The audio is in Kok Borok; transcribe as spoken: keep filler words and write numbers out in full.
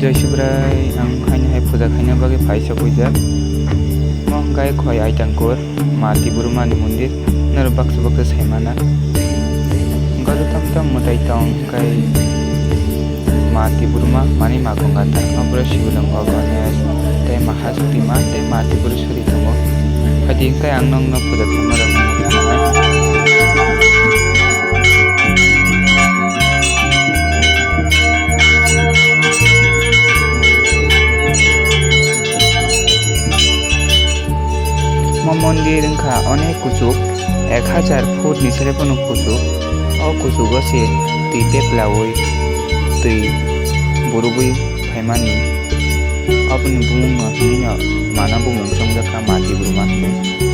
Jai Sibrai, ang haino hai puja khaina bagwi phaisa puja. Mo hwnkhe Khoi Aitangkur, Ma Tiburmani mondir, norok baksa baksa saimana. Hwnkhe tam tam mwtai tong, hwnkhe Ma Tiburma, mani ma Gongata, obo Sibolong, obo Ganesh, tei Mahastima, tei Ma Tipureswari tongo. Phaidi hwnkhe ang nokno puja khaima rok. Mo mondir wngkha onek kuchuk, ek hajar foot ni sere phano kuchuk. O kuchugo se twi teplaui, twi burubui phaimani. Oboni bumungno hinwino mana bumung chongjak kha Ma Tiburma hinwi.